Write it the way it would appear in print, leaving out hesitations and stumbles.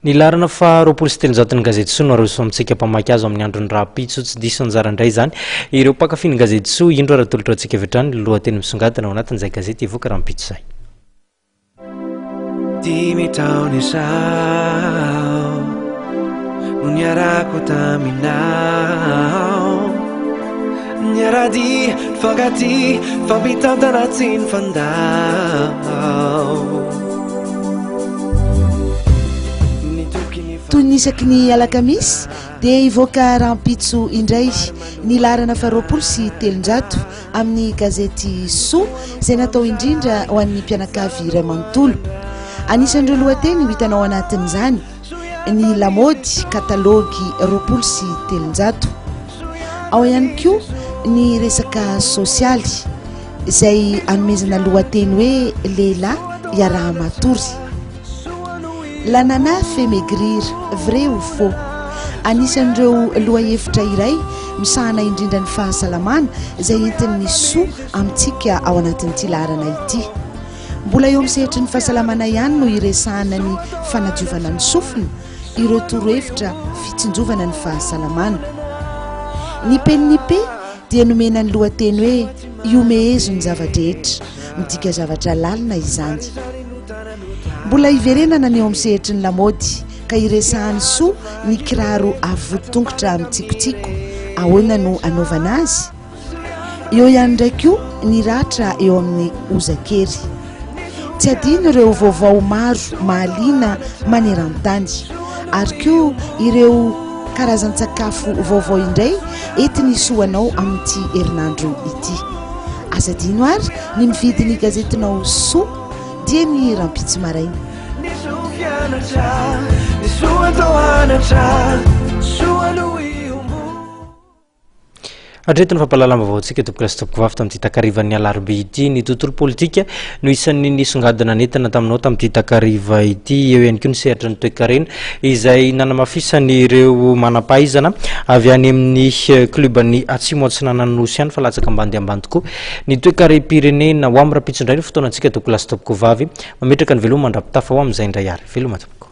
Ny laharana faha 320 ny gazety Soa no aroso amintsika mpamaky azo amin'ny andron'ny rahampitso. Tsy diso anjara indray izany ireo mpankafy ny gazety Soa. Indro ary atolotra antsika avy hatrany ny lohateny misongadina ao anatin'izay gazety hivoaka rahampitso izay. Dimy taona izao no niarahako taminao Niara-dia, nifankatia, nifampitantana tsy nifandao Toy ny isaky ny alakamisy dia hivoaka rahampitso indray ny laharana faha 320 amin'ny gazety Soa izay natao indrindra ho an'ny mpianakavy iray manontolo. Anisan'ireo lohateny ho hitanao anatin'izany ny lamaody katalogy 320. Ao ihany koa ny resaka sosialy izay anomezana lohateny hoe lehilahy iaraha-matory. L'ananas fait maigrir, vrai ou faux? Anisan'ireo lohahevitra iray misahana indrindra ny fahasalamana izay entin'ny soa amintsika ao anatin'ity laharana ity. Mbola eo amin'ny sehatry ny fahasalamana ihany no iresahana ny fanadiovana ny sofina, ireo torohevitra fitsinjovana ny fahasalamana. Ny PNIP dia nomena ny lohateny hoe ihomehezo ny zava-drehetra. Midika zavatra lalina izany. Mbola hiverenana ny eo amin'ny sehatry ny lamaody ka hiresahan'i Soa ny kiraro avo voditongotra mitsikotsiko. Ahoana no anaovana azy? Eo ihany indray koa ny ratra eo amin'ny hozakery. Tsy adino ireo vaovao maro mahaliana maneran-tany ary koa ireo karazan-tsakafo vaovao indray entin'i Soa anao amin'ity herinandro ity. Aza adino ary ny mividy ny gazetinao Soa dieny rahampitso maraina. Ny soa fianatra, ny soa atao anatra, soa no iombonana. Hatreto ny fampahalalam-baovaontsika tompokolahy sy tompokovavy tamin'ity takarivan'ny alarobia ity. Ny tontolo politika no isan'ny nisongadina nentina taminao tamin'ity takariva ity. Eo ihany koa ny sehatry ny toekarena izay nanamafisan'ireo manam-pahaizana avy any amin'ny klioban'ny Atsimo Atsinanan'ny Nosy ihany fa latsaka ambany dia ambany tokoa ny toekarem-pirenena. Ho amin'ny rahampitso indray ny fotoanantsika tompokolahy sy tompokovavy. Mametraka ny veloma mandra-pitafa ho amin'izay indray ary. Veloma tompoko.